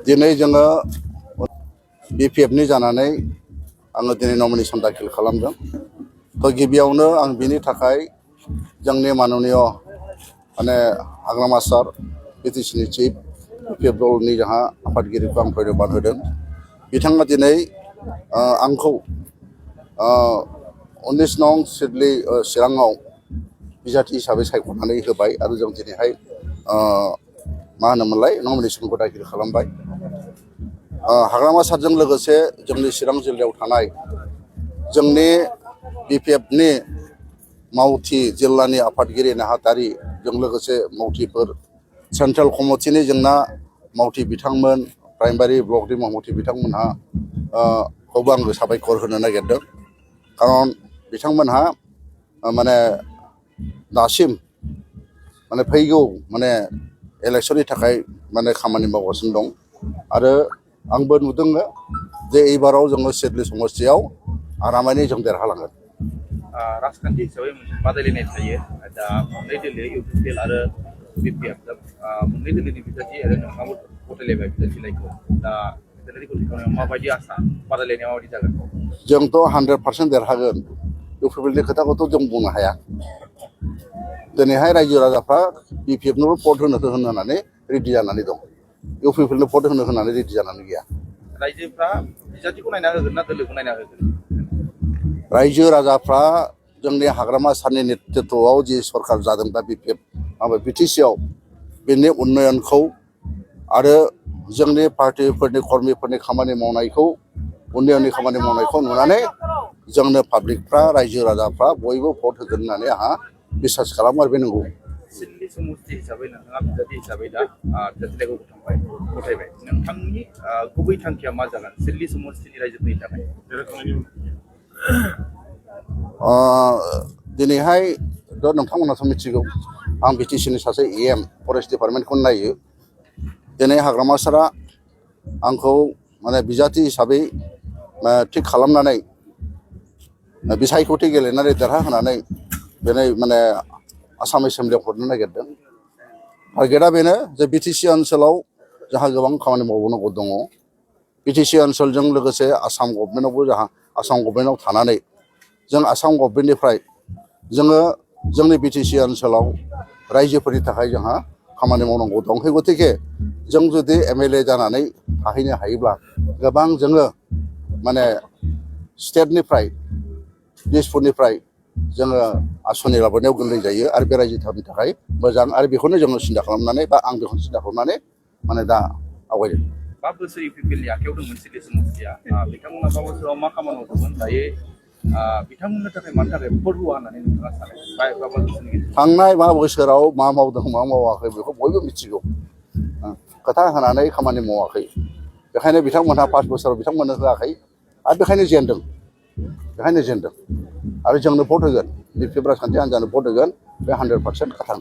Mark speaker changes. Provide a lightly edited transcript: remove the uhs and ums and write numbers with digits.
Speaker 1: दिनै जोङो बिपिएफनि जानानै आङो दिनै नमिनेसन दाखिल खालामदों। तो गिबियावनो आं बिनि थाखाय जोंनि माननीय माने हाग्रामा सार बिटिसिनि चिफ बिपिएफ दलनि जोंहा आफादगिरिखौ आं धन्यबाद होदों। बिथाङा दिनै आंखौ 19 नं सिडली चिराङाव बिजाथि हिसाबै सायख'नानै होबाय आरो जों दिनैहाय मा होनोमोनलाय नमिनेसनखौ दाखिल खालामबाय। हाग्रामा सारजों लोगोसे जोंनि चिरां जिल्लायाव थानाय जोंनि बिपिएफनि मावथि जिल्लानि आफादगिरि नेहाथारिजों लोगोसे मावथिफोर सेन्ट्रेल कमिटिनि जोंना मावथि बिथांमोन प्राइमारि ब्लकनि मावथि बिथांमोनहा खौबो आङो साबायखर होनो नागिरदों। खारन बिथांमोनहा माने दासिम माने फैगौ माने इलेक्शननि थाखाय माने खामानि मावगासिनो दं आरो आंबो नुदों जे एबाराव जोङो सिडली समस्तियाव आरामैनो जों देरहालांगोन।
Speaker 2: राजखान्थि हिसाबै मोनसे बादायलायनाय थायो दा मोननै दोलो इउपिपिएल आरो बिपिएफ मोननै दोलोनि बिजाथि आरो नोंथाङाबो गथायलायबाय बिजाथिलायखौ दा बिजाथि गथायखांनायाव माबायदि आसा बादायलायनाया माबायदि जागोन?
Speaker 1: जोंथ' 100% देरहागोन। इउपिपिएलनि खोथाखौथ' जों बुंनो हाया। दिनैहाय रायजो राजाफ्रा बिपिएफनोल' भट होनानै रेडि जानानै दं। इउपिपिएलनो भट होनानै रेडि जानानै गैया।
Speaker 2: रायजोफ्रा बिजाथिखौ नायना होगोन ना दोलोखौ नायना होगोन?
Speaker 1: रायजो राजाफ्रा जोंनि हाग्रामा सारनि नेतृत्वआव जि सरकार जादों दा बिपिएफ बिटिसिआव बेनि उन्नयनखौ आरो जोंनि पार्टिफोरनि कर्मिफोरनि खामानि मावनायखौ उन्नयननि खामानि मावनायखौ नुनानै जोंनो पाब्लिकफ्रा रायजो राजाफ्रा बयबो भट होगोन होननानै आंहा बिसास खालामो आरो बे नंगौ।
Speaker 2: सिडली समस्ति हिसाबै नोंथाङा बिजाथि हिसाबै दा बिजाथिलायखौ गथायबाय नोंथांनि गुबै थांखिया मा जागोन सिडली समस्तिनि रायजोफोरनि थाखाय?
Speaker 1: दिनैहाय नोंथांमोनाथ' मिथिगौ आं बिटिसिनि सासे EM फरेस्ट डिपार्टमेन्टखौ नायो। दिनै हाग्रामा सारा आंखौ माने बिजाथि हिसाबै थिग खालामनानै बिसायख'थि गेलेनानै देरहाहोनानै दिनै माने आसाम एसेम्बलियाव हरनो नागिरदों। टारगेटआ बेनो जे बिटिसि ओनसोलाव जोंहा गोबां खामानि मावबावनांगौ दङ। बिटिसि ओनसोलजों लोगोसे आसाम गभर्नमेन्टआवबो जोंहा आसाम गभर्नमेन्टआव थानानै जों आसाम गभर्नमेन्टनिफ्राय जोङो जोंनि बिटिसि ओनसोलाव रायजोफोरनि थाखाय जोंहा खामानि मावनांगौ दं। गतिके जों जुदि MLA जानानै थाहैनो हायोब्ला गोबां जोङो माने स्टेटनिफ्राय दिसपुरनिफ्राय जोङो आसनि लाबोनायाव गोरलै जायो आरो बे रायजोफोरनि थाखाय मोजां आरो बेखौनो जोङो सिन्था खालामनानै बा आं बेखौनो सिन्था खालामनानै माने दा आवगायदों।
Speaker 2: 5 बोसोर इउपिपिएलनि आखायाव दंमोन सिडली समस्तिया बिथांमोना 5 बोसोराव मा खामानि मावदोंमोन दायो बिथांमोननि थाखाय मानि थाखाय भट होआ होननानै नोंथाङा सानो?
Speaker 1: थांनाय 5 बोसोराव मा मावदों मा मावाखै बेखौ बयबो मिथिगौ। खोथा होनानै खामानि मावाखै बेखायनो बिथांमोनहा 5 बोसोराव बिथांमोननो होआखै आरो बेखायनो जेनदों आरो जोंनो भट होगोन। बिपिएफ राजखान्थि हान्जानो भट होगोन बे 100% खाथां।